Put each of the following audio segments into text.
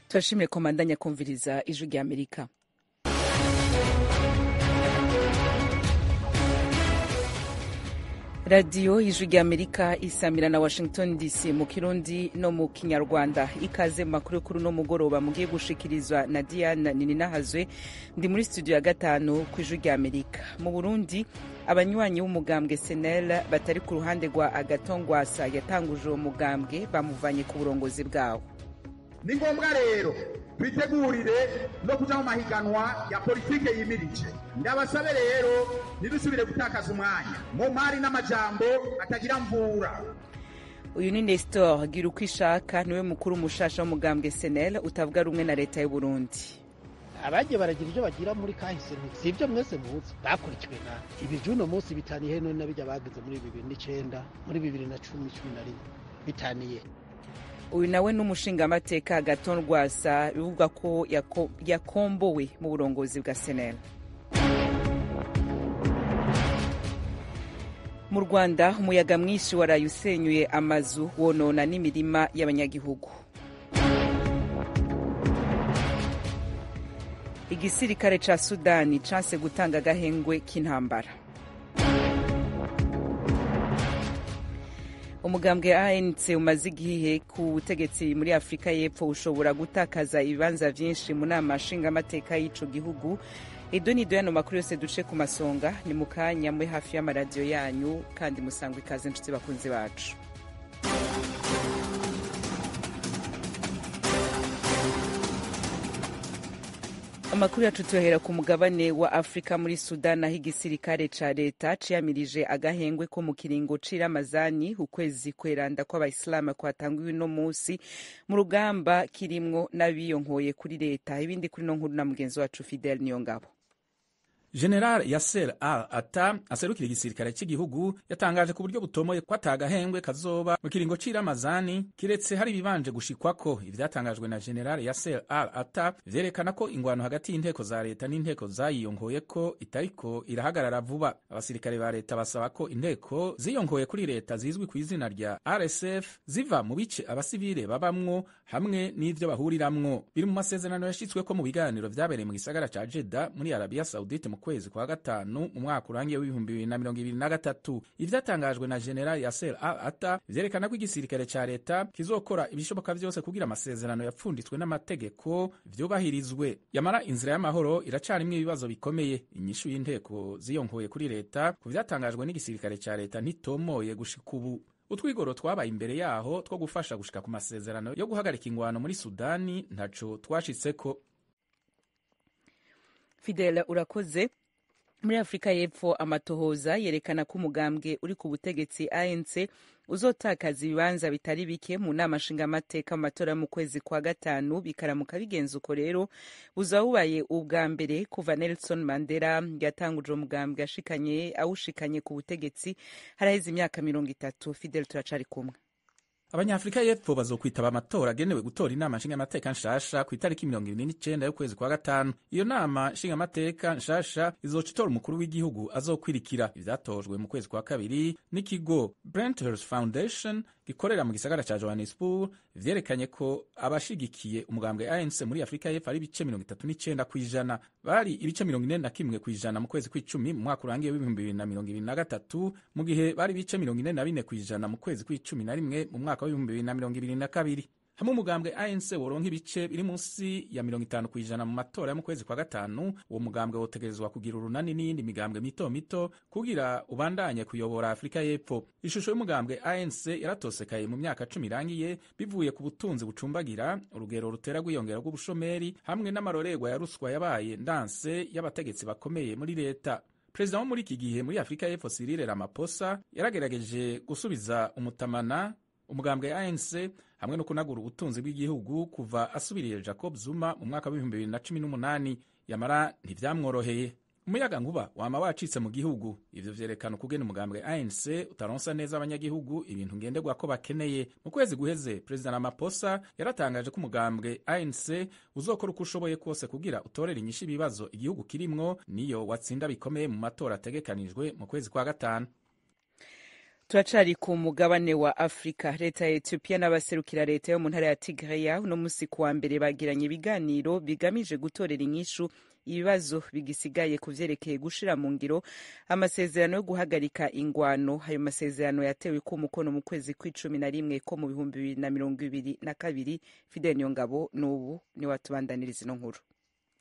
Turashimiye komandanya kumviriza Ijwi rya Amerika. Radiyo Ijwi rya Amerika isamira na Washington DC mu Kirundi no mu Kinyarwanda. Ikaze mu makuru kuri no mugoroba mugiye gushikirizwa na Diana Nininahazwe. Ndi muri studio ya 5 ku Ijwi rya Amerika. Mu Burundi, abanywanyi b'umugambwe SNL batari ku ruhande rwa Agathon Rwasa yatanguje uwo mugambwe bamuvanye ku burongozi bwawo. Ni ngombwa rero twitegurire no kuja mu mahiganwa ya politike yimirije. Ndabasabe rero ntidusubire gutakaza umwanya mu mpari n'amajambo atagira mvura. Uyu ni Nestor Girukwishaka, niwe mukuru mushasha w'umugambwe SNL utavuga rumwe na leta y'u Burundi. Abagiye baragira ibyo bagira muri kahise, si ibyo mwese muzi bakurikiwe na ibi by'uno munsi bitaniye none n'abijya bageze muri 2009, muri 2010, 11 bitaniye. Uyu nawe n'umushingamateka Agathon Rwasa bivugwa ko yakombowe mu burongozi bwa SNL. Mu Rwanda, umuyaga mwinshi waraye usenyuye amazu wonona n'imirima y'abanyagihugu. Igisirikare ca Sudani canse gutanga agahengwe k'intambara. Umugambwe ANC umaze igihe ku butegetsi muri Afrika y'Epfo ushobora gutakaza ibibanza vyinshi mu nama nshingamateka y'ico gihugu. Ido nido yano makuru yose duce ku masonga ni mu kanya muri hafi y'amaradiyo yanyu, kandi musangwa ikaze nshuti bakunzi bacu. Amakuru yacu tuyohera ku mugabane wa Afrika, muri Sudan, aho igisirikare ca leta ciyamirije agahengwe ko mu kiringo c'iramazani, ukwezi kweranda kw'abayisilamu kwatanguye uno musi, mu rugamba kirimwo n'abiyonkoye kuri leta. Ibindi kuri no nkuru na mugenzi wacu Fidel Niyongabo. General Yasser Al-Atta aserukira igisirikare cy'igihugu yatangaje ku buryo butomoye ko atagahengwe kazoba mu kiringo c'iramazani kiretse hari ibibanje gushikwako. Ivyatangajwe na General Yasser Al-Atta vyerekana ko ingwano hagati y'inteko za leta n'inteko zayiyonkoye ko itariko irahagarara vuba. Abasirikare ba leta basaba ko inteko ziyonkoye kuri leta zizwi ku izina rya RSF ziva mu bice abasivile babamwo hamwe n'ivyo bahuriramwo. Biri mu masezerano yashitsweko mu biganiro vyabereye mu gisagara ca Jeddah muri Arabia Saudite mu kwezi kwa 5 mu mwaka urangiye w'ibihumbi 2023. Ivyatangajwe na General Yasser Al-Atta vyerekana ko igisirikare ca leta kizokora ibishoboka vyose kugira amasezerano yapfunditswe n'amategeko vyubahirizwe. Yamara inzira y'amahoro iracarimwo ibibazo bikomeye. Inyishu y'inteko ziyonkoye kuri leta ku vyatangajwe n'igisirikare ca leta ntitomoye gushika ubu. Utwigoro twabaye imbere yaho two gufasha gushika ku masezerano yo guhagarika ingwano muri Sudani ntaco twashitseko. Fidel, urakoze. Muri Afrika y'Epfo, amatohoza yerekana ko umugambwe uri ku butegetsi ANC uzotakaza ibibanza bitari bike mu nama nshingamateka mu matora mu kwezi kwa 5. Bikaramuka bigenza uko rero, buzaba bubaye ubwa mbere kuva Nelson Mandela yatanguje umugambwe awushikanye ku butegetsi haraheze imyaka 30. Fidel, turacari kumwe. Abanyafrika y'Epfo bazokwitaba amatora agenewe gutora inama nshingamateka nshasha ku itariki 29 y'ukwezi kwa 5. Iyo nama nshingamateka nshasha izoca itora umukuru w'igihugu azokwirikira. Ivyatojwe mu kwezi kwa 2 n'ikigo Brenthurst Foundation gikorera mu gisagara ca Johannesburg vyerekanye ko abashigikiye umugambwe ANC muri Afrika y'Epfo ari ibice 39%, bari ibice 41% mu kwezi kw'icumi mu mwaka urangiye w'ibihumbi 2023, mu gihe bari ibice 44% mu kwezi kw'icumi na rimwe mu mwaka w'ibihumbi 2022. Hamwe umugambwe ANC woronka ibice biri munsi ya 50% mu matora yo mu kwezi kwa 5, uwo mugambwe wotegerezwa kugira urunani n'iyindi migambwe mito mito kugira ubandanye kuyobora Afrika y'Epfo. Ishusho y'umugambwe ANC yaratosekaye mu myaka 10 irangiye bivuye ku butunzi bucumbagira, urugero rutera gwiyongera rw'ubushomeri hamwe n'amarorerwa ya ruswa yabaye ndanse y'abategetsi bakomeye muri leta. Perezida wo muri iki gihe muri Afrika y'Epfo Cyril Ramaphosa yaragerageje gusubiza umutamana umugambwe ANC hamwe no kunagura ubutunzi bw'igihugu kuva asubiriye Jacob Zuma mu mwaka w'ibihumbi 2018, yamara ntivyamworoheye. Umuyaga nkuba wama wacitse mu gihugu. Ivyo vyerekana ukugena umugambwe ANC utaronsa neza abanyagihugu ibintu ngenderwa ko bakeneye. Mu kwezi guheze, Perezida Ramaphosa yaratangaje ko umugambwe ANC uzokora uko ushoboye kose kugira utorere inyishu ibibazo igihugu kirimwo, niyo watsinda bikomeye mu matora ategekanijwe mu kwezi kwa 5. Turacari ku mugabane wa Afrika. Leta ya Ethiopia n'abaserukira leta yo mu ntara ya Tigray uno musi kuwa mbere bagiranye ibiganiro bigamije gutorera inyishu ibibazo bigisigaye ku vyerekeye gushira mu ngiro amasezerano yo guhagarika ingwano. Ayo masezerano yatewe ko umukono mu kwezi kw'icumi na rimwe ko mu 2022. Fidel Niyongabo n'ubu niwe atubandaniriza ino nkuru.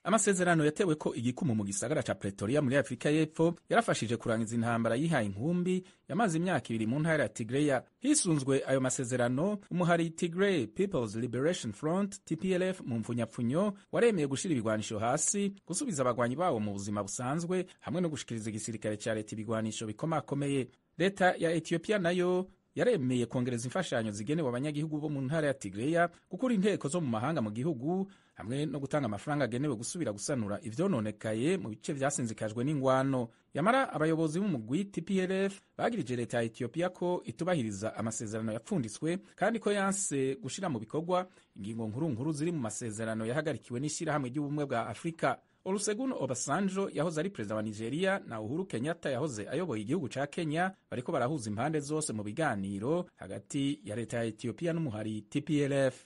Amasezerano yatewe ko igikumu mu gisagara ca Pretoria muri Afrika y'Epfo yarafashije kurangiza intambara yihaye inkumbi yamaze imyaka 2 mu ntara ya Tigray. Hisunzwe ayo masezerano, umuhari Tigray People's Liberation Front TPLF mu mfunyapfunyo waremeye gushira ibigwanisho hasi, gusubiza abagwanyi bawo mu buzima busanzwe hamwe no gushikiriza igisirikare ca leta ibigwanisho bikomakomeye. Leta ya Ethiopia nayo yaremeye kongereza imfashanyo zigenewe abanyagihugu bo mu ntara ya Tigray, gukura inteko zo mu mahanga mu gihugu hamwe no gutanga amafaranga agenewe gusubira gusanura ivyononekaye mu bice vyasinzikajwe n'ingwano. Yamara abayobozi b'umugwi TPLF bagirije leta ya Ethiopia ko itubahiriza amasezerano yapfunditswe kandi ko yanse gushira mu bikorwa ingingo nkuru nkuru ziri mu masezerano yahagarikiwe n'ishirahamwe ry'ubumwe bwa Afrika. Olusegun Obasanjo yahoze ari perezida wa Nigeria na Uhuru Kenyatta yahoze ayoboye igihugu ca Kenya bariko barahuza impande zose mu biganiro hagati ya leta ya Ethiopia n'umuhari TPLF.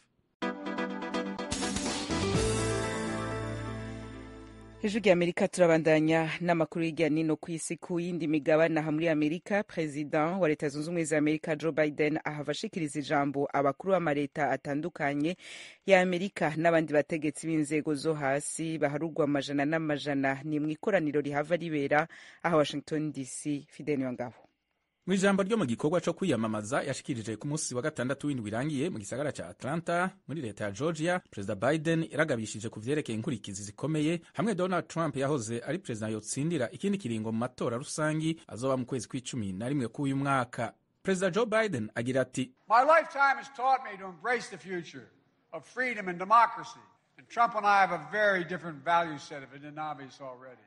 Ijwi rya Amerika, turabandanya n'amakuru hirya nino ku isi. Ku yindi migabane, aha muri Amerika, Perezida wa Leta Zunze Ubumwe za Amerika Joe Biden ahava ashikiriza ijambo abakuru b'amaleta atandukanye ya Amerika n'abandi bategetsi b'inzego zo hasi baharurwa amajana n'amajana. Ni mu ikoraniro rihava ribera aha Washington DC. Fidel Niyongabo. Mu ijambo ryo mu gikorwa co kwiyamamaza yashikirije ku munsi wa gatandatu w'indwi irangiye mu gisagara ca Atlanta muri leta ya Georgia, Perezida Biden yaragabishije ku vyerekeye inkurikizi zikomeye hamwe Donald Trump yahoze ari perezida yotsindira ikindi kiringo mu matora rusangi azoba mu kwezi kw'icumi na rimwe k'uyu mwaka. Perezida Joe Biden agira ati: My lifetime has taught me to embrace the future of freedom and democracy. And Trump and I have a very different value set, if it isn't obvious already.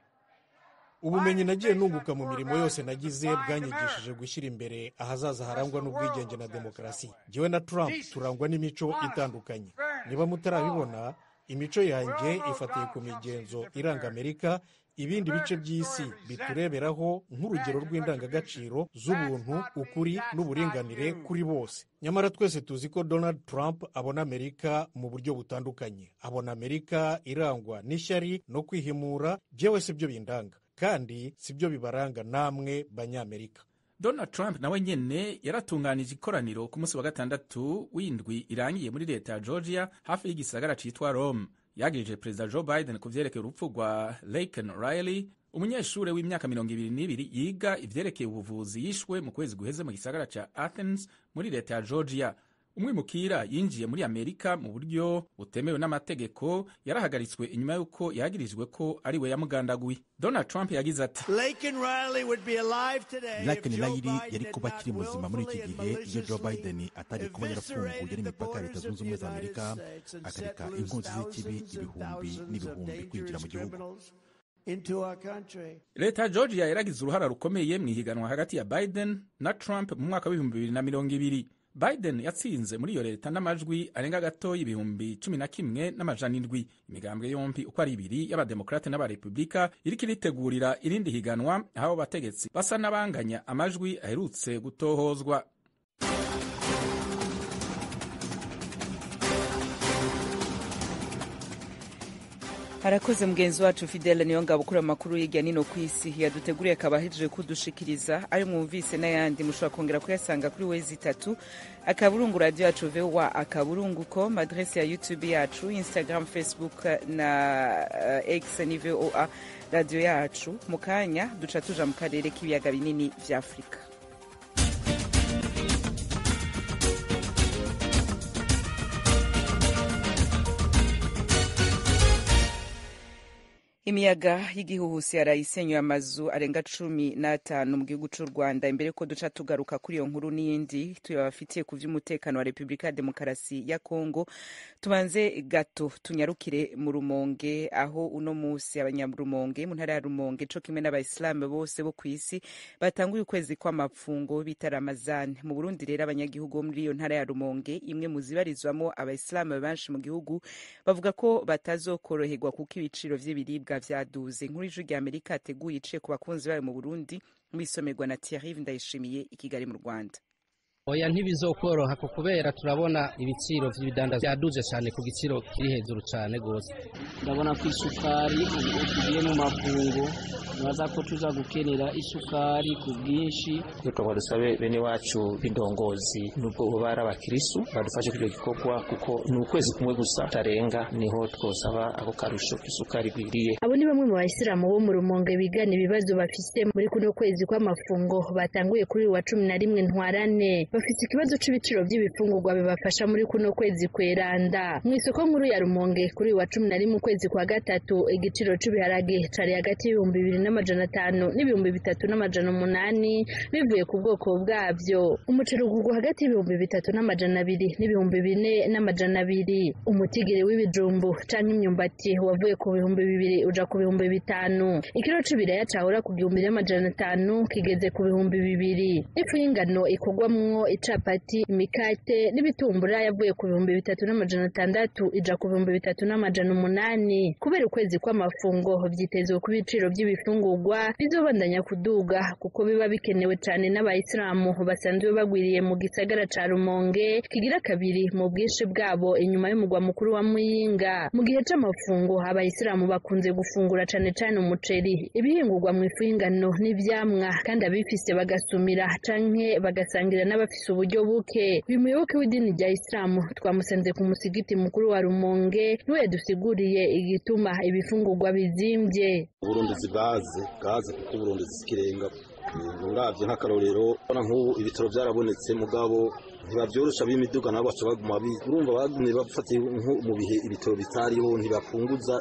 Ubumenyi nagiye nunguka mu mirimo yose nagize bwanyigishije gushyira imbere ahazaza harangwa n'ubwigenge na demokarasi. Jyewe na Trump turangwa n'imico itandukanye. Niba mutarabibona, imico yanjye ifatiye ku migenzo iranga Amerika, ibindi bice by'isi bitureberaho nk'urugero rw'indangagaciro z'ubuntu, ukuri n'uburinganire kuri bose. Nyamara twese tuzi ko Donald Trump abona Amerika mu buryo butandukanye. Abona Amerika irangwa n'ishyari no kwihimura. Jyewe si byo bindanga, kandi si byo bibaranga namwe Banyamerika. Donald Trump nawe nyene yaratunganije ikoraniro ku munsi wa gatandatu w'indwi irangiye muri leta ya Georgia hafi y'igisagara citwa Rome. Yagirije Perezida Joe Biden ku vyerekeye urupfu rwa Laken Riley, umunyeshure w'imyaka 22 yiga ivyerekeye ubuvuzi yishwe mu kwezi guheze mu gisagara ca Athens muri leta ya Georgia. Umwimukira yinjiye muri Amerika mu buryo butemewe n'amategeko yarahagaritswe inyuma y'uko yagirijwe ko ari we yamugandaguye. Donald Trump yagize ati: Laken Riley yari kuba akiri muzima muri iki gihe iyo Joe Biden atari kuba yarafunguye n'imipaka ya Leta Zunze Ubumwe za Amerika, akareka inkozi z'ikibi ibihumbi n'ibihumbi kwinjira mu gihugu. Leta ya Georgia yaragize uruhara rukomeye mu ihiganwa hagati ya Biden na Trump mu mwaka w'2020. Biden yatsinze muri iyo leta n'amajwi arenga gato 11,700. Imigambwe yompi uko ari ibiri, y'abademokrate n'abarepublika, iriko iritegurira irindi higanwa aho bategetsi basa n'abanganya amajwi aherutse gutohozwa. Harakoze mugenzi wacu Fidele Niyongabo ukura amakuru hirya nino ku isi yaduteguriye, akaba ahejeje kudushikiriza. Ayo mwumvise n'ayandi mushobora kongera kuyasanga kuri wezi itatu akaburungu radio yacu voa akaburungu com, adrese ya YouTube yacu, Instagram, Facebook na X ni VOA Radio Yacu. Mu kanya duca tuja mu karere k'ibiyaga binini vya Afurika. Imiyaga y'igihuhusi yarayisenyuye amazu arenga 15 mu gihugu c'u Rwanda. Imbere ko duca tugaruka kuri iyo nkuru n'iyindi tuyabafitiye ku vy'umutekano wa Repubulika ya Demokarasi ya Kongo, tubanze gato tunyarukire mu Rumonge, aho uno musi abanyarumonge mu ntara ya Rumonge co kimwe n'abayisilamu bose bo kw'isi batanguye ukwezi kw'amapfungo bita Ramazan. Mu Burundi rero, abanyagihugu bo muri iyo ntara ya Rumonge, imwe mu zibarizwamo abayisilamu benshi mu gihugu, bavuga ko batazokoroherwa kuko ibiciro vy'ibiribwa ibiribwa vyaduze. Inkuru y'Ijwi rya Amerika yateguye iciye ku bakunzi bayo mu Burundi, mwisomerwa na Thierry Ndayishimiye i Kigali mu Rwanda. Oya, ntibizokoroha ko kubera turabona ibiciro vy'ibidandazwa byaduze cyane ku giciro kiri hejuru cyane gose. Ndabona ko isukari, ubu tugiye mu mafungo, nibaza ko tuza gukenera isukari ku bwinshi. Reka dusabe bene wacu b'indongozi, nubwo bo bari abakirisu, badufashe kuri icyo gikorwa, kuko ni ukwezi kumwe gusa tarenga niho twosaba ako karusho k'isukari gwiriye. Abo ni bamwe mu bayisilamu bo mu Rumonge bigana ibibazo bafise muri kuno kwezi kw'amafungo batanguye kuri uyu wa 11 Ntwarante. Bafise ikibazo c'ibiciro by'ibifungurwa bibafasha muri kuno kwezi kweranda. Mu isoko nkuru ya Rumonge kuri uyu wa 11 ukwezi kwa gatatu, igiciro c'ibiharage cari hagati y'2500 n'3800 bivuye ku bwoko bwavyo. Umuceri ugurwa hagati y'3200 n'4200. Umutigiri w'ibijumbu canke imyumbati wavuye ku 2000 uja ku 5000. Ikiro c'ibiraya cahora ku 1500 kigeze ku 2000. Ifu y'ingano ikorwamwo icapati, imikate n'ibitumbura yavuye ku 3600 ija ku 3800. Kubera ukwezi kw'amafungo, vyitezwe ku ibiciro by'ibifungurwa bizobandanya kuduga, kuko biba bikenewe cane n'abayisilamu basanzwe bagwiriye mu gisagara ca Rumonge, kigira kabiri mu bwinshi bwabo inyuma y'umugwa mukuru wa Muyinga. Mu gihe c'amafungo, abayisilamu bakunze gufungura cane cane umuceri, ibihingurwa mu ifu y'ingano n'ivyamwa, kandi abifise bagasumira canke bagasangira n'abafise uburyo buke. Uyu muyoboke w'idini rya Isilamu twamusanze ku musigiti mukuru wa Rumonge, niwe yadusiguriye igituma ibifungurwa bizimvye. Uburundizi bwaze bwaze, kuko uburundizi sikirenga. Uravye nk'akarorero, ubona nk'ubu ibitaro byarabonetse, mugabo ntibavyorosha b'imiduga, nabo baca baguma urumva bagumye bafatiye nko mu bihe ibitaro bitariho, ntibapunguza.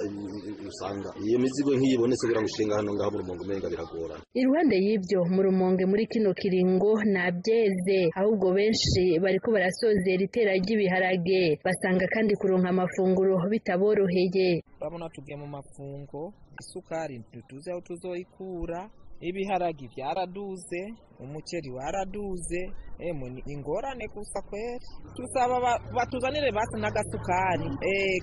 Usanga iyo mizigo nk'iyibonetse kugira ngo ishinga hano ngaho mu Rumonge umenga biragorana. Iruhande y'ibyo, mu Rumonge muri kino kiringo ntabyeze, ahubwo benshi bariko barasozera itera ry'ibiharage. Basanga kandi kuronka amafunguro bitaboroheye. Urabona tugiye mu mafungo, isukari ntituzi aho tuzoyikura, ibiharagi byaraduze, umuceri waraduze, emwe ni ingorane gusa kweri. Tusaba batuzanire basi n'agasukari,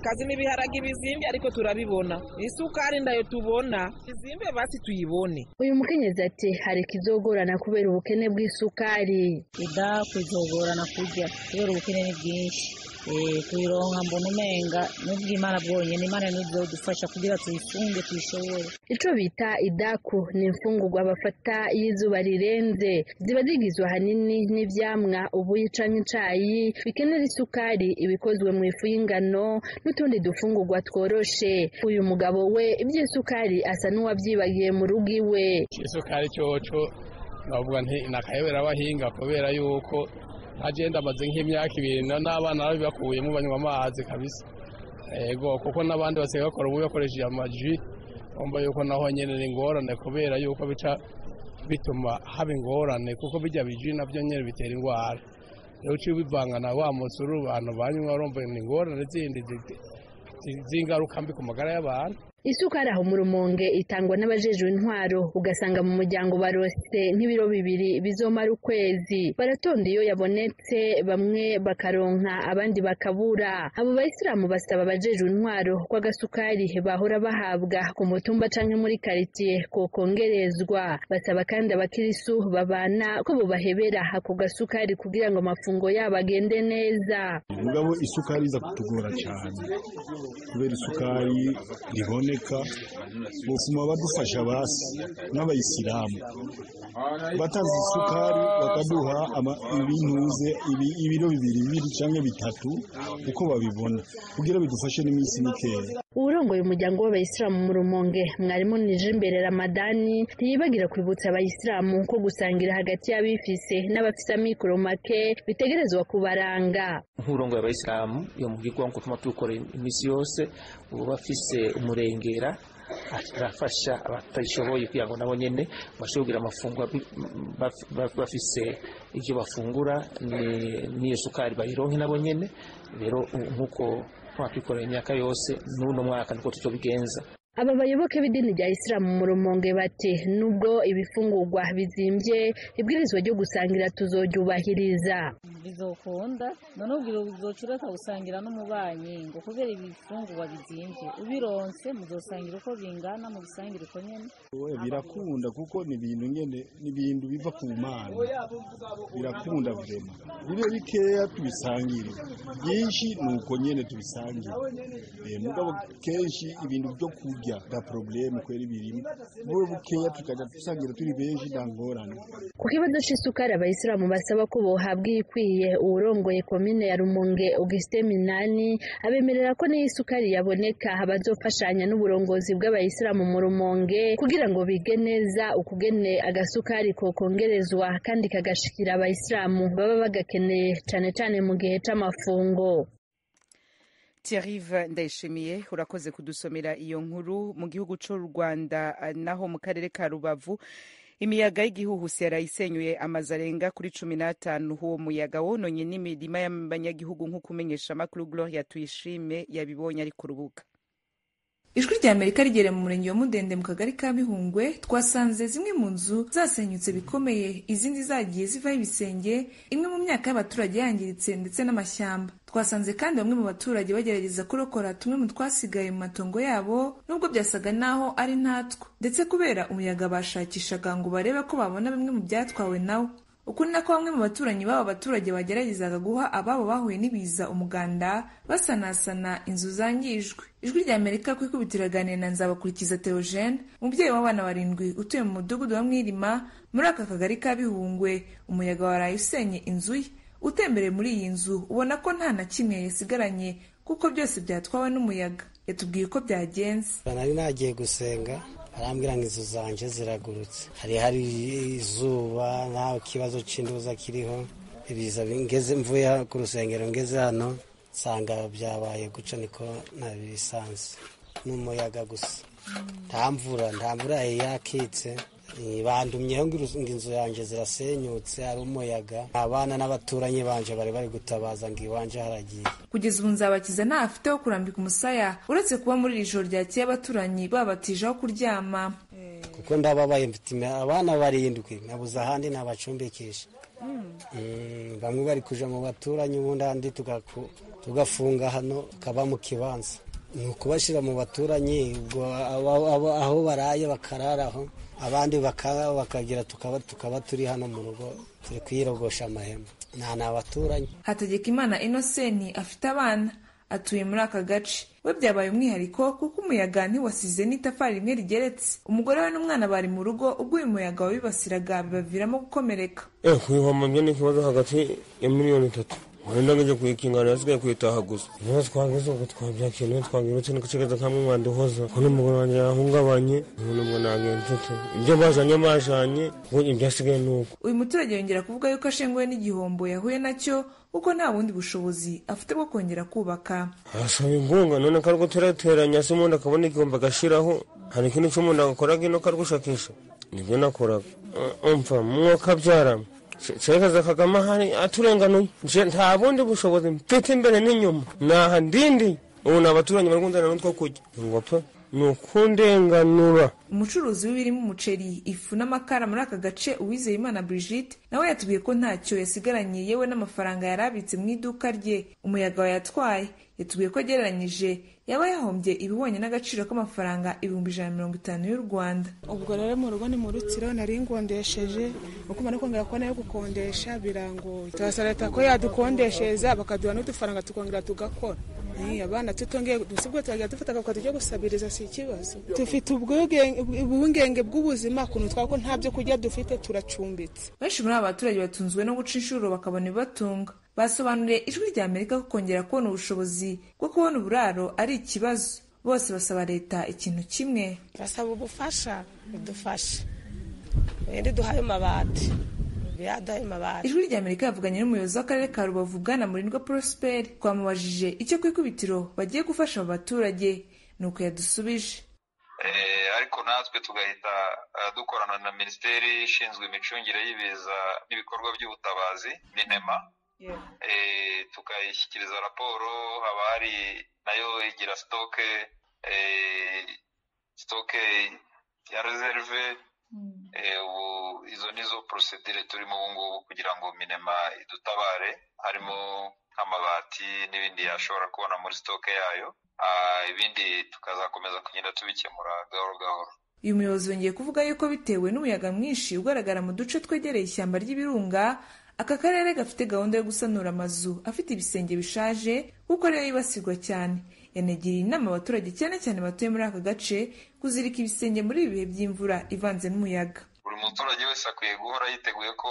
kazi n'ibiharagi bizimbye ariko turabibona, isukari ndayo tubona izimbe basi tuyibone. Uyu mukenyezi ati hari ikizogorana kubera ubukene bw'isukari. Idaku izogorana kurya kubera ubukene ni bwinshi. Tuyironka mbona umenga n'ubw'Imana bwonyene, Imana nizodufasha kugira tuyifunge tuyishobore. Ico bita idaku ni imfungurwa bafata iyo izuba rirenze, ziba zigizwe ahanini n'ivyamwa, ubuyi canke icayi bikenera isukari, ibikozwe mu ifu y'ingano n'utundi dufungurwa tworoshe. Uyu mugabo we ivy'isukari asa n'uwavyibagiye mu rugo iwe. Isukari coco navuga nti nakayobera abahinga, kubera yuko agenda amaze nk'imyaka 2 n'abana babibakuyemo banywa amazi kabisa. Ego, kuko n'abandi basigaye bakora ubu bakoresheje amaji, umva yuko naho nyene ni ingorane, kubera yuko bica bituma haba ingorane, kuko bijya biji navyo nyene bitera ingwara. Rero uciye ubivanga na wa musuru abantu banywa, urumva ni ingorane zindi z'ingaruka mbi ku magara y'abantu. Isukari aho mu Rumonge itangwa n'abajejwe intwaro, ugasanga mu muryango barose nk'ibiro 2 bizomara ukwezi. Baratonda iyo yabonetse, bamwe bakaronka abandi bakabura. Abo bayisilamu basaba abajejwe intwaro ko agasukari bahora bahabwa ku mutumba canke muri karitiye kokongerezwa. Basaba kandi abakirisu babana ko bobahebera ako gasukari kugira ngo amafungo yabo agende neza. Mugabo isukari iza kutugora cyane, kubera isukari ribone bofuma badufasha basi n'abayisilamu batazi isukari, bakaduha ibintuze ibiro 2 canke 3 uko babibona, kugira bidufashe n'iminsi mikeya. Uwurongoye umuryango w'abayisilamu mu Rumonge, mwarimu Nijimbere Ramadani, ntiyibagira kwibutsa abayisilamu ko gusangira hagati y'abifise n'abafise amikoro make bitegerezwa kubaranga. Nk'urongoye abayisilamu iyo mugirwa nkuko tuma tuwukora iminsi yose, ubu bafise umurengera arafasha abatashoboye kugira ngo nabo nyene bashobore kugira amafunguro bafise ivyo bafungura, n'iyo sukari bayironke nabo nyene. Rero nkuko twakwikorera imyaka yose, n'uno mwaka niko tuzobigenza. Aba bayoboke b'idini rya Isilamu mu Rumonge bati nubwo ibifungurwa bizimbye, ibwirizwa ryo gusangira tuzoryubahiriza. Bizokunda none ubwira uzocureka gusangira n'umubanyi ngo kubera ibifungurwa bizimvye, ubironse muzosangira uko bingana, mubisangire uko nyene. Birakunda kuko ni ibintu nyene, ni ibintu biva ku Mana, birakunda vraiment. Bibe bikeya tubisangire, byinshi nuko nyene tubisangire. Mugabo kenshi ibintu byo kurya da problème kweri birimo, bube bukeya tukaja dusangira turi benshi nta ngorane. Ku kibazo c'isukari abayisilamu basaba ko bohabwa iyikwiye, uwurongoye komine ya Rumonge Augustin Minani abemerera ko n'iyo isukari yaboneka bazofashanya n'uburongozi bw'abayisilamu mu Rumonge kugira ngo bige neza ukugene agasukari kokongerezwa kandi kagashikira abayisilamu baba bagakeneye cane cane mu gihe c'amafungo. Thierry Ndayishimiye, urakoze kudusomera iyo nkuru. Mu gihugu c'u Rwanda naho mu karere ka Rubavu imiyaga y'igihuhusi yarayisenyuye amazu arenga kuri 15. Uwo muyaga wononye n'imirima y'abanyagihugu nk'uko umenyesha amakuru Gloria Tuyishime yabibonye ari ku rubuga. Ijwi rya Amerika rigera mu murenge wa Mudende mu kagari ka Bihungwe, twasanze zimwe mu nzu zasenyutse bikomeye, izindi zagiye zivaho ibisenge, imwe mu myaka y'abaturage yangiritse ndetse n'amashyamba. Twasanze kandi bamwe mu baturage bagerageza kurokora tumwe mu twasigaye mu matongo yabo nubwo byasaga naho ari ntatwo, ndetse kubera umuyaga bashakishaga ngo barebe ko babona bimwe mu byatwawe nawo. Uku ni nako bamwe mu baturanyi b'aba baturage bageragezaga guha ababo bahuye n'ibiza umuganda basanasana inzu zangijwe. Ijwi rya Amerika ku ikubitiro aganira na Nzabakurikiza Theogene, umubyeyi w'abana 7 utuye mu mudugudu wa Mwirima muri aka kagari ka Bihungwe. Umuyaga waraye usenye inzu ye. Utembereye muri iyi nzu ubona ko nta na kimwe yasigaranye kuko byose byatwawe n'umuyaga. Yatubwiye uko byagenze. Nari nagiye gusenga arambwira ngo inzu zanje ziragurutse, hari izuba nta kibazo c'induza kiriho, ibiza ngeze mvuye ku rusengero ngeze hano nsanga byabaye guca, niko nabisanze n'umuyaga gusa, nta mvura yakitse. Bandumyeho ngo inzu yanjye zirasenyutse ari umuyaga, abana n'abaturanyi banje bari gutabaza ngo iwanje haragiye. Kugeza ubu Nzabakiza nta afite wo kurambika umusaya uretse kuba muri iri joro ryakeye abaturanyi babatije aho kuryama. Kuko ndababaye, mfite abana 7 nabuze ahandi nabacumbikisha. Bamwe bari kuja mu baturanyi, ubundi ahandi tugafunga hano tukaba mu kibanza. Ni ukubashyira mu baturanyi aho baraye bakararaho, abandi bakagira tukaba turi hano mu rugo turi kwirogosha amahema nta abaturanyi. Hategekimana Innocent afite abana atuye muri aka gace, we byabaye umwihariko kuko umuyaga ntiwasize n'itafari rimwe rigeretse. Umugore we n'umwana bari mu rugo ubwo uyu muyaga wabibasiraga bibaviramo gukomereka. Kwihomba ni ikibazo hagati ya miliyoni 3 wenda ngeze kuyikinga nasigaye kuyitaha gusa. Niba twageze uko twabyakiriye twagirutse nikacigaza kamwe mwanduhoza ko n'umugore wanjye yahungabanye nubwo nagenze ute ibyo bazanye bajanye ibyasigaye nuko. Uyu muturage yongera kuvuga yuko ashenguwe n'igihombo yahuye nacyo kuko nta bundi bushobozi afite bwo kongera kubaka. Asaba inkunga none ko ari guterateranya se umuntu akabona igihombo agashiraho, hari ikintu cy'umuntu agakoraga ino karugushakisha nibyo nakoraga umva mwuka byarama Sereka Kagame ahari aturenganuye, nta bundi bushobozi mfite imbere n'inyuma naha ndindi ubu ni abaturanyi bari kunzanira n'utwo kurya ngo pe ni ukundenganura. Umucuruzi w'ibirimo umuceri, ifu n'amakara muri aka gace Uwizeyimana Brigitte nawe yatubwiye ko ntacyo yasigaranye yewe n'amafaranga yari abitse mu iduka rye umuyaga wayatwaye. Yatubwiye ko agereranyije yaba yahombye ibihwanye n'agaciro k'amafaranga 150,000 y'u Rwanda. Ubwo rero mu rugo ni mu Rutsiro nari ngondesheje, uko mbona kongera kubona yo gukondesha birangoye. Turasaba leta ko yadukondeshereza bakaduha n'udufaranga tukongera tugakora. Abana tutongeye dusibwe turagira dufata agafuka tujya gusabiriza si ikibazo. Dufite ubwungenge bw'ubuzima kuntu twako nta byo kurya dufite turacumbitse. Benshi muri aba baturage batunzwe no guca inshuro bakabona ibibatunga. Basobanuriye Ijwi rya Amerika ko kongera kubona ubushobozi bwo kubona uburaro ari ikibazo. Bose basaba leta ikintu kimwe. Basaba ubufasha, idufashe wenda iduhaye amabati. Ijwi rya Amerika yavuganye n'umuyobozi w'akarere ka Rubavu Bwana Murindwa Prosper, twamubajije icyo ku ikubitiro bagiye gufasha abo baturage, nuko yadusubije. Ariko natwe tugahita dukorana na minisiteri ishinzwe imicungire y'ibiza n'ibikorwa by'ubutabazi MINEMA, tukayishyikiriza raporo. Haba hari nayo igira stoke ya reserve Ubu izo nizo procedure turimo ubu ngubu kugira ngo Minema idutabare, harimo nk'amabati n'ibindi yashobora kubona muri stoke yayo, ibindi tukazakomeza kugenda tubikemura gahoro gahoro. Uyu muyobozi yongeye kuvuga yuko bitewe n'umuyaga mwinshi ugaragara mu duce twegereye ishyamba ry'ibirunga, aka karere gafite gahunda yo gusanura amazu afite ibisenge bishaje kuko ariyo yibasirwa cyane. Yanagiriye inama abaturage cyane cyane batuye muri aka gace kuzirika ibisenge muri ibi bihe by'imvura ivanze n'umuyaga. Buri muturage wese akwiye guhora yiteguye ko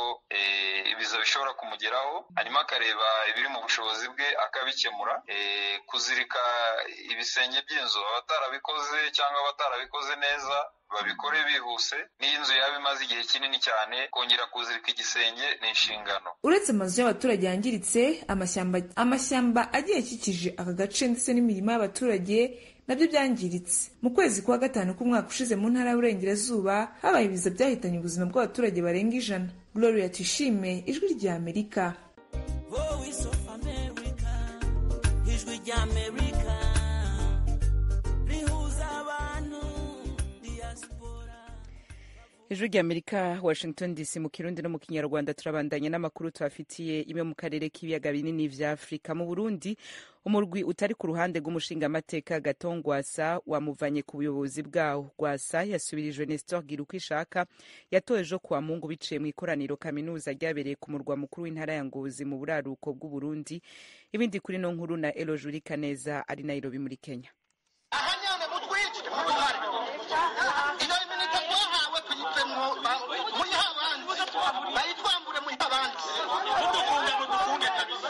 ibiza bishobora kumugeraho, hanyuma akareba ibiri mu bushobozi bwe akabikemura. Kuzirika ibisenge by'inzu, abatarabikoze cyangwa abatarabikoze neza babikore bihuse. N'iyo inzu yaba imaze igihe kinini cyane, kongera kuzirika igisenge ni inshingano. Uretse amazu y'abaturage yangiritse, amashyamba agiye akikije aka gace ndetse n'imirima y'abaturage nabyo byangiritse. Mu kwezi kwa gatanu k'umwaka ushize mu ntara y'Uburengerazuba habaye ibiza byahitanye ubuzima bw'abaturage barenga 100. Gloria Tuyishime, Ijwi rya Amerika. Voice of America, Ijwi rya Amerika, rihuza abantu diaspora. Ijwi rya Amerika, Washington DC, mu Kirundi no mu Kinyarwanda. Turabandanya n'amakuru tubafitiye imwe mu karere k'ibiyaga binini vya Afrika. Mu Burundi, umurwi utari ku ruhande rw'umushingamateka Gaton Rwasa wamuvanye ku buyobozi bwawo. Rwasa yasubirijwe Nestor Girukwishaka yatowe ejo kuwa Mungu biciye mu ikoraniro kaminuza ryabereye ku murwa mukuru w'intara ya Ngozi mu buraruko bw'u Burundi. Ibindi kuri no nkuru na Eloge Urikaneza ari Nairobi muri Kenya. Ahanyane mutwice muruhare iyo iminota twahawe tuyivemwo, muyihe abandi, bayitwambure, muyihe abandi, mudukunde mudukunde kabisa.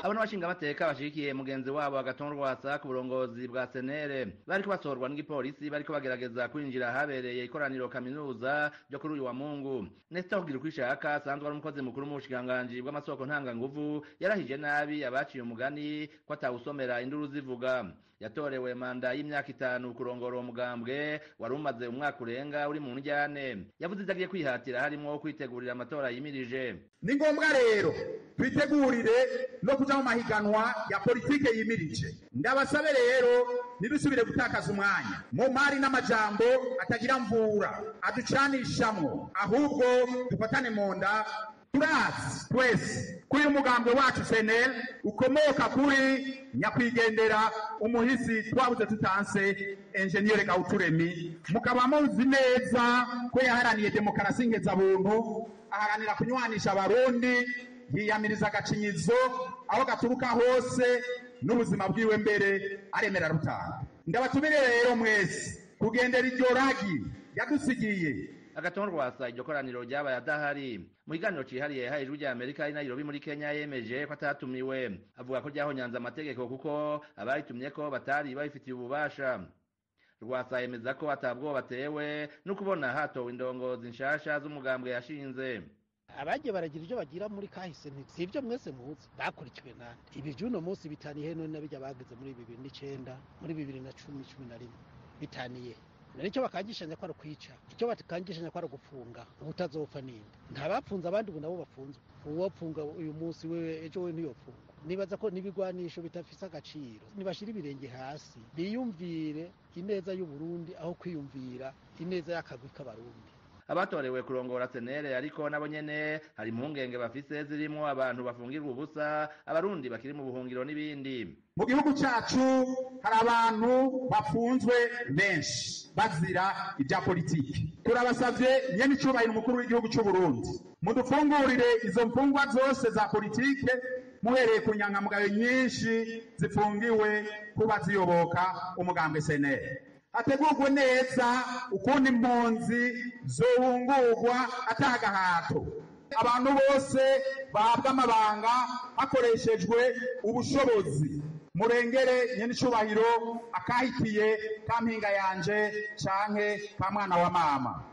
Abo n'abashingamateka bashigikiye mugenzi wabo Agathon Rwasa ku burongozi bwa senere bariko basorwa n'igipolisi bariko bagerageza kwinjira ahabereye ikoraniro kaminuza ryo kuri uyu wa Mungu. Nestor Girukwishaka asanzwe ari umukozi mukuru mu bushikiranganji bw'amasoko ntanganguvu yarahije nabi abaciye umugani ko atawusomera induru zivuga. Yatorewe manda y'imyaka 5 kurongora uwo mugambwe wari umaze umwaka urenga uri mu njyane. Yavuze ivyo agiye kwihatira harimwo kwitegurira amatora yimirije. Ni ngombwa rero twitegurire no kuja mu mahiganwa ya politike yimirije. Ndabasabe rero ntidusubire gutakaza umwanya mu mari n'amajambo atagira mvura aducanishamwo, ahubwo dufatane mu nda. Turazi twese ko uyu mugambwe wacu CNL ukomoka kuri nyakwigendera umuhisi twabuze tutanse Enjeniyeri Gauturemi, mukaba muzi neza ko yaharaniye demokarasi ngezabuntu, aharanira kunywanisha Abarundi, yiyamiriza agacinyizo aho gaturuka hose n'ubuzima bwiwe mbere aremera rutanga. Ndabatumire rero mwese kugendera iryo ragi yadusigiye. Agathon Rwasa iryo koraniro ryabaye adahari. Mu kiganiro cihariye yahaye Ijwi rya Amerika ari Nairobi muri Kenya yemeje ko atatumiwe, avuga ko ryahonyanze amategeko kuko abaritumyeko batari babifitiye ububasha. Rwasa yemeza ko atabwoba batewe no kubona hatowe indongozi nshasha z'umugambwe yashinze. Abagiye baragira ibyo bagira muri kahise, si ibyo mwese muzi bakurikiwe nande. Ibi by'uno munsi bitaniye none n'abijya bageze muri 2009, muri 2010, 11 bitaniye. Nicyo bakangishanya ko ari kwica, icyo bakangishanya ko ari gupfunga, ubutazopfa ninde? Ntabapfunze abandi ubu nabo bafunzwe. Uwapfunga uyu munsi wewe ejo we ntiyopfungwa. Nibaza ko n'ibigwanisho bitafise agaciro, nibashira ibirenge hasi biyumvire ineza y'u Burundi aho kwiyumvira ineza y'akagwi k'Abarundi. Abatorewe kurongora senere ariko nabo nyene hari impungenge bafise zirimwo abantu bafungirwa ubusa, Abarundi bakiri mu buhungiro n'ibindi. Mu gihugu cyacu hari abantu bafunzwe benshi bazira ibya politiki. Turabasavye nyene icubahiro umukuru w'igihugu cy'u Burundi, mudufungurire izo mfungwa zose za politike, muhereye ku nyankamugayo nyinshi zifungiwe kuba ziyoboka umugambwe senere. Hategurwe neza ukundi impunzi zohungurwa atagahato, abantu bose bahabwa amabanga hakoreshejwe ubushobozi. Murengere nyene icubahiro akahitiye ka mpinga yanje canke ka mwana wa mama.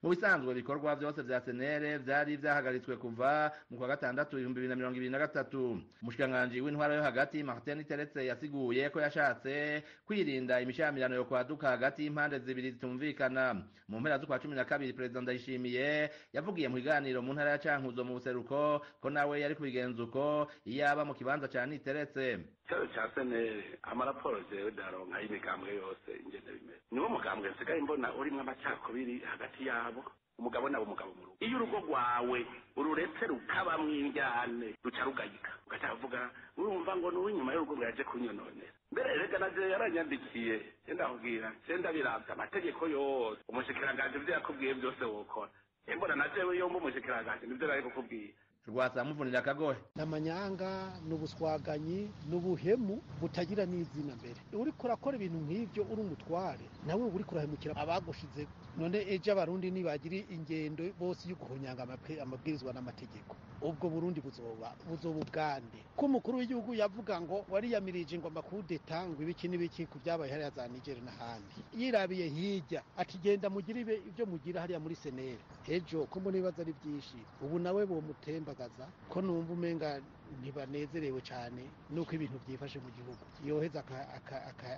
Mu bisanzwe ibikorwa vyose vya senere vyari vyahagaritswe kuva mu kwa gatandatu 2023. Umushikiranganji w'intwaro yo hagati Martin Teretse yasiguye ko yashatse kwirinda imishamirano yo kwaduka hagati y'impande zibiri zitumvikana. Mu mpera z'ukwa 12 Perezida Ndayishimiye yavugiye mu kiganiro mu ntara ya Cankuzo mu buseruko ko nawe yari kubigenza uko iyaba mu kibanza ca Niteretse. Ikibazo ca senere, amaraporo jewe ndaronka y'imigambwe yose ingene bimeze, niwo mugambwe nsigaye mbona urimwo amacakubiri hagati yabo. umugabo, umugabo nawe umugabo mu rugo. Iyo urugo rwawe ururetse rukabamwo indyane, ruca rugayika, ugaca uvuga urumva ngo ni uw'inyuma y'urugo ngo yaje kunyononera. Mbere rega na jewe yaranyandikiye, je ndakubwira, je ndabiravye amategeko yose umushikiranganji ivyo yakubwiye byose wokora. Mbona na jewe yomba umushikiranganji nivyo nari kukubwira. Rwasa amuvunira akagohe. N'amanyanga, n'ubuswaganyi, n'ubuhemu butagira n'izina. Mbere uriko urakora ibintu nk'ivyo uri umutware, nawe uba uriko urahemukira abagushize. None ejo Abarundi nibagira ingendo bose yo guhonyanga amabwirizwa n'amategeko, ubwo Burundi buzoba ubwande? Ko umukuru w'igihugu yavuga ngo wariyamirije ngo amakudeta, ngo ibiki n'ibiki ku byabaye hariya za Niger n'ahandi, yirabiye hirya ati genda mugire ibyo mugira hariya muri CNL. Ejo ko mbona ibibazo ari byinshi, ubu nawe bomutembagaza, ko numva umenga ntibanezerewe cyane nuko ibintu byifashe mu gihugu, yoheza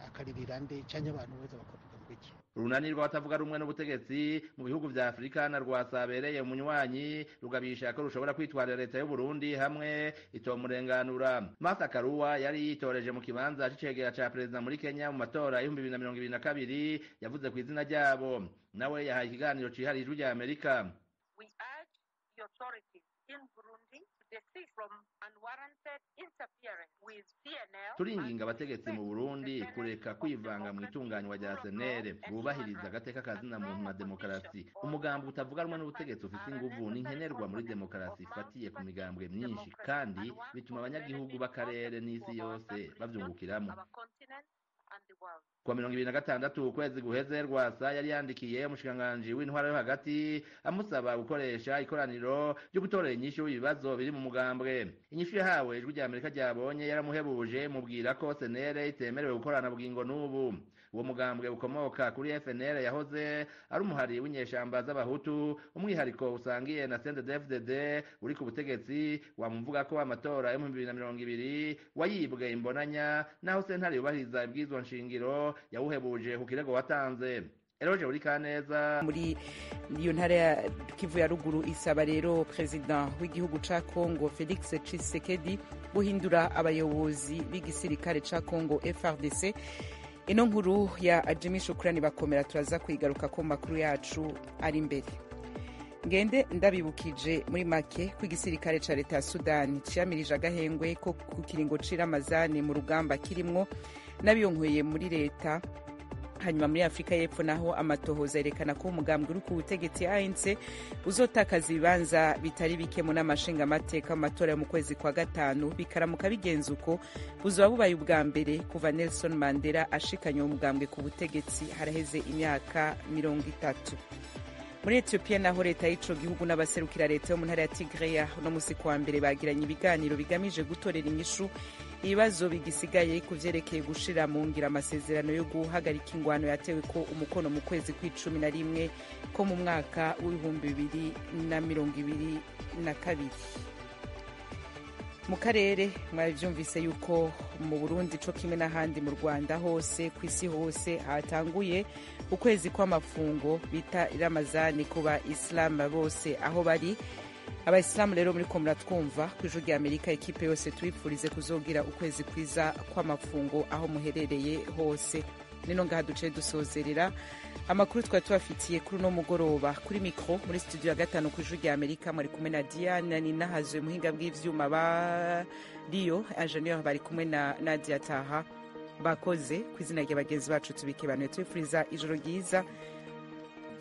akaririra nde, canke abantu boheza bakavuga ngo iki? Urunani rw'abatavuga rumwe n'ubutegetsi mu bihugu vya Afurika na Rwasa abereye umunywanyi rugabisha ko rushobora kwitwarira leta y'u Burundi hamwe itomurenganura. Martha Karua yari yitoreje mu kibanza c'icegera ca perezida muri Kenya mu matora 2022, yavuze ku izina ryabo. Nawe yahaye ikiganiro cihariye Ijwi rya Amerika. We urge the authorities in Burundi to desist from unwarranted interference with CNL. Turinginga abategetsi mu Burundi kureka kwivanga mu itunganywa rya CNL, bubahiriza agateka kazina muntu na demokarasi. Umugambi utavuga rumwe n'ubutegetsi ufise inguvu ni nkenerwa muri demokarasi ifatiye ku migambwe myinshi, kandi bituma abanyagihugu b'akarere n'isi yose bavyungukiramo. Kuwa 26 ukwezi guheze, Rwasa yari yandikiye umushikiranganji w'intwaro yo hagati amusaba gukoresha ikoraniro ryo gutorera inyishu ibibazo biri mu mugambwe. Inyishu yahawe Ijwi rya Amerika ryabonye yaramuhebuje, mubwira ko CNL itemerewe gukorana bugingo n'ubu. Uwo mugambwe ukomoka kuri FNL yahoze ari umuhari w'inyeshamba z'Abahutu, umwihariko usangiye na CNDD-FDD uri ku butegetsi, wamuvuga ko amatora yo mu 2020 wayibwe imbonanya, naho sentare yubahiriza ibwirizwa nshingiro yawuhebuje ku kirego watanze. Eroje Urikaneza. Muri iyo ntara ya Kivu ya ruguru isaba rero president w'igihugu ca Congo Felix Tshisekedi guhindura abayobozi b'igisirikare ca Congo FARDC. Ino nkuru ya Jimmy Shukrani bakomera turaza kuyigaruka ko makuru yacu ari imbere. Ngende ndabibukije muri make ko igisirikare ca leta ya Sudani ciyamirije agahengwe ko ku kiringo c'iramazani mu rugamba kirimwo n'abiyonkoye muri leta. Hanyuma muri Afrika y'Epfo naho amatohoza yerekana ko umugambwe uri ku butegetsi ANC uzotakaza ibibanza bitari bike mu nama nshingamateka mu matora yo mu kwezi kwa gatanu. Bikaramuka bigenza uko, buzoba bubaye ubwa mbere kuva Nelson Mandela ashikanye uwo mugambwe ku butegetsi haraheze imyaka 30. Muri Ethiopia naho leta y'ico gihugu n'abaserukira leta yo mu ntara ya Tigray uno musi kuwa mbere bagiranye ibiganiro bigamije gutorera inyishu ibibazo bigisigaye ku vyerekeye gushira mu ngiro amasezerano yo guhagarika ingwano yatewe ko umukono mu kwezi kw'icumi na rimwe ko mu mwaka w'2022. Mu karere mwavyumvise yuko mu Burundi co kimwe n'ahandi mu Rwanda hose ku isi hose hatanguye ukwezi kw'amafungo bita Ramazani ku ba Islam bose aho bari. Abayisilamu rero muriko muratwumva ku Ijwi rya Amerika, ekipe yose tubipfurize kuzogira ukwezi kwiza kw'amafungo aho muherereye hose. Nino ngaha duce dusozerera amakuru twari tubafitiye kuri uno mugoroba. Kuri mikro muri studio ya gatanu ku Ijwi rya Amerika mwari kumwe na Diane Ninahazwe, muhinga bw'ivyuma ba Rio ingenieur bari kumwe na Nadia Taha. Bakoze ku izina rya bagenzi bacu tubikebanuye, tubifuriza ijoro ryiza.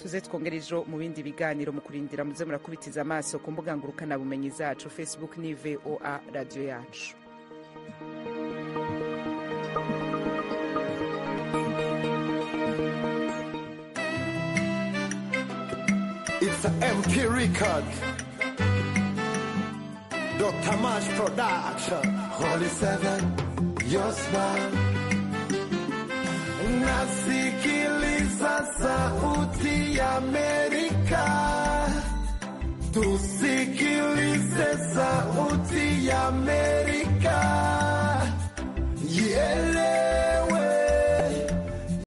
Tuze twongere ejo mu bindi biganiro. Mu kurindira muze murakubitiza amaso ku mbuga ngurukanabumenyi zacu, Facebook ni VOA radio yacu. It's a MP record. Dr. Mash Production. Holy Seven, your smile. Nasikiliza sauti ya Amerika. Tusikilize sauti ya Amerika.